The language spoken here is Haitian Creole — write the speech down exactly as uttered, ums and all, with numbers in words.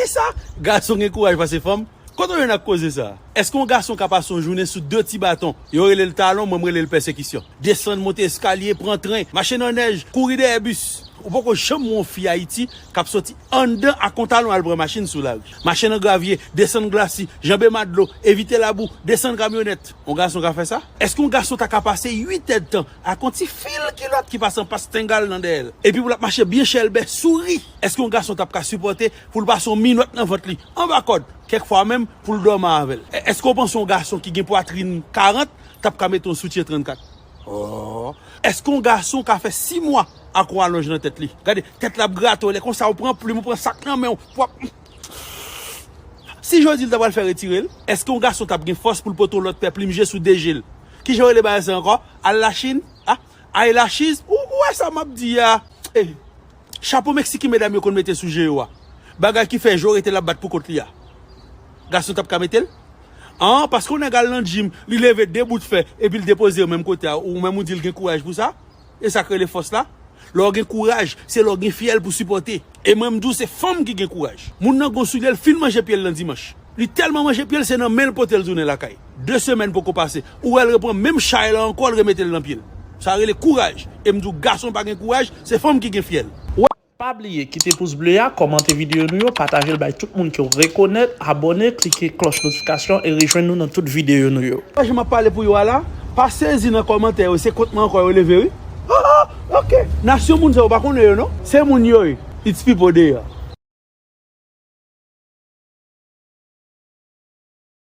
Sa, gason gen kouraj pase fanm. Kote w jwenn ak koze sa? Èske yon gason ka pase yon jounen sou de ti baton? Yo rele l talon, mwen m rele l pèsekisyon. Desann, monte eskalye, pran tren, mache nan nèj, kouri dèyè bis. Ou poko janm wè yon fi Ayiti k ap soti anndan ak yon talon al pran machin sou lari. Mache nan gravye, desann glasi, janbe ma dlo, evite labou, desann kamyonèt. Yon gason ka fè sa? Èske yon gason ta ka pase uit èdtan ak yon ti fil kilòt ki pase an pas tengal nan dèyè l? Epi pou l ap mache byen chèlbè, souri. Èske yon gason t ap ka sipòte pou l pase yon minòt nan vant li, anba kòd, kèk fwa menm pou l dòmi avè l? Èske w panse yon gason ki gen pwatrin karant t ap ka mete yon soutyen trannkat? Oh. Èske yon gason ka fè sis mwa ak yon alonj nan tèt li? Gade, tèt la ap grate w, lè konsa ou pran plim, ou pran sak nan men w, w ap... Si jodi l ta pral fè retire l, èske yon gason t ap gen fòs pou l pote yon lòt pè plim je sou de je l? Kijan yo rele bagay sa ankò? Al Lachin? Ah, ay Lachiz? Ou, ou wè sa m ap di a? Eh, chapo meksiken medam yo konn mete sou je yo a. Bagay ki fè je w rete l ap bat pou kont li a. Gason t ap ka mete l? An, paske yon nèg al nan djim, li leve de bout fè, epi l depoze yo menm kote a, ou menm ou di l gen kouraj pou sa? E sa k rele fòs la? Lè w gen kouraj, se lè w gen fyèl pou sipòte. E mwen m di w se fanm ki gen kouraj. Moun nan gon soulye l fin manje pye l nan dimanch. Li tèlman manje pye l se nan men l pote l tounen lakay. De semèn poko pase, ou wè l reprann menm chay la ankò, l remete l nan pye l. Sa rele kouraj. E m di w gason pa gen kouraj, se fanm ki gen fyèl. Pa bliye kite pous ble a, kòmante videyo nou yo, pataje l bay tout moun ke w rekonèt, abòne, klike klòch notifikasyon e rejwenn nou nan tout videyo nou yo. Sa jan m ap pale pou yo a la, pa sezi nan kòmantè yo, se kont mwen ankò yo leve wi. Ah, ah, ok. Nasyon moun sa yo pa konnen yo non. Se moun yo ye. It's people they are.